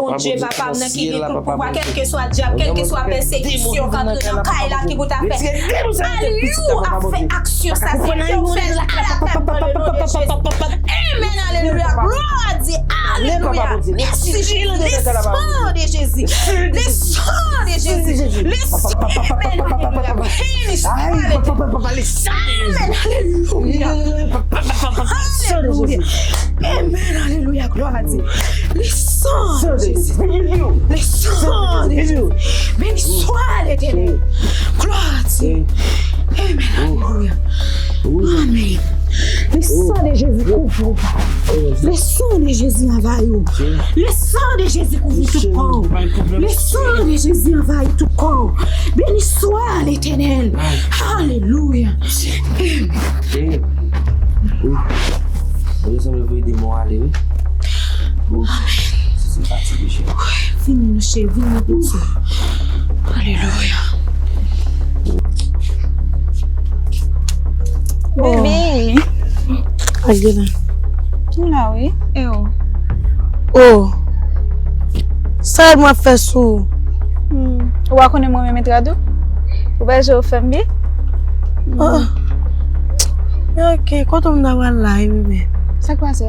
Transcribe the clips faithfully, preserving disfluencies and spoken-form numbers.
Bondye, papa m nan ki gen tout pouvwa, kèlkeswa dyab, kèlkeswa pèsekisyon k antre nan kay la ki pou ta fè Aliou ap fè aksyon sa, Senyè, fè l atè m nan le non de Jezi. Amen, alelouya, glwa a Dye, alelouya. Mèsi Jezi, le sang de Jezi, le sang de Jezi, le sang, amen, alelouya. Beni swa Letènèl. Amen, alelouya. Alelouya. Amen, alelouya, glwa a Dye. Le sang de Jezi. Le sang de Jezi. Beni swa Letènèl. Glwa a Dye. Amen, alelouya. Amen. Le sang de Jezi kouvri w, papa. Le sang de Jezi anvayi w. Le sang de Jezi kouvri tout kò w. Le sang de Jezi anvayi tout kò w. Beni swa Letènèl. Alelouya. Amen. Ou sanble voye demon ale, wi. Ou se fatige, cheri. Vini, nou cheri, vini, nou piti. Alelouya. Baby. Ak de la. M la, wi. E ou? Oh. Sa l mwen ap fè sou ou? Hmm. Ou pa konnen mwen renmen trad ou? Ou pa wè jan ou fè m byen? Oh. Men ok, kote m ta pral la, bebe? Sa k pase?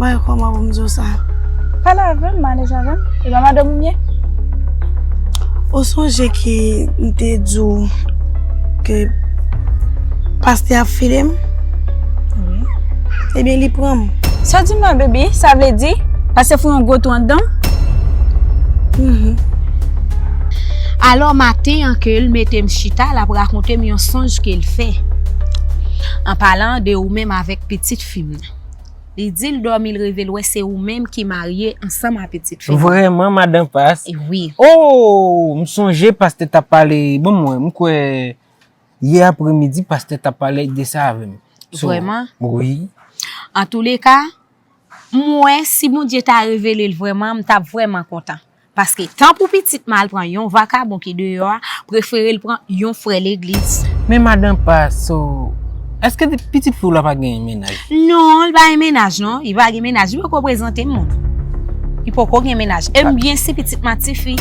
Bay kòman pou m di w sa? Pale avè m, m alèz avè m. E pa madanm ou m ye? Ou sonje ke m te di w ke pastè ap file m? Wi. Ebyen, li pran m. Sa w di m nan, baby? Sa vle di, pastè fè yon gwo twou anndan m? Mhm. Alò, maten an ke l mete m chita, l ap rakonte m yon sonj ke l fè. An palan de ou menm avèk pitit fi m nan. Li di l dòmi, l reve, l wè se ou menm ki marye ansanm a pitit fi m. Vrèman, madan pas? Wi. Oh, m sonje pastè t ap pale, bon, mwen, m kwè yè apremidi, pastè t ap pale de sa avè m. So, vrèman? Wi. Antouleka, m wè si Bondye ta revele l vrèman, m t ap vrèman kontan. Paske tan pou pitit m al pran yon vakabon ki deyò a, prefere l pran yon frè legliz. Men madan pas, so, èske pitit fi w la pa gen mennaj? Non, li pa gen mennaj, non. Li pa gen mennaj. Li poko prezante m moun. Li poko gen mennaj. E m byen si pitit m a tifi.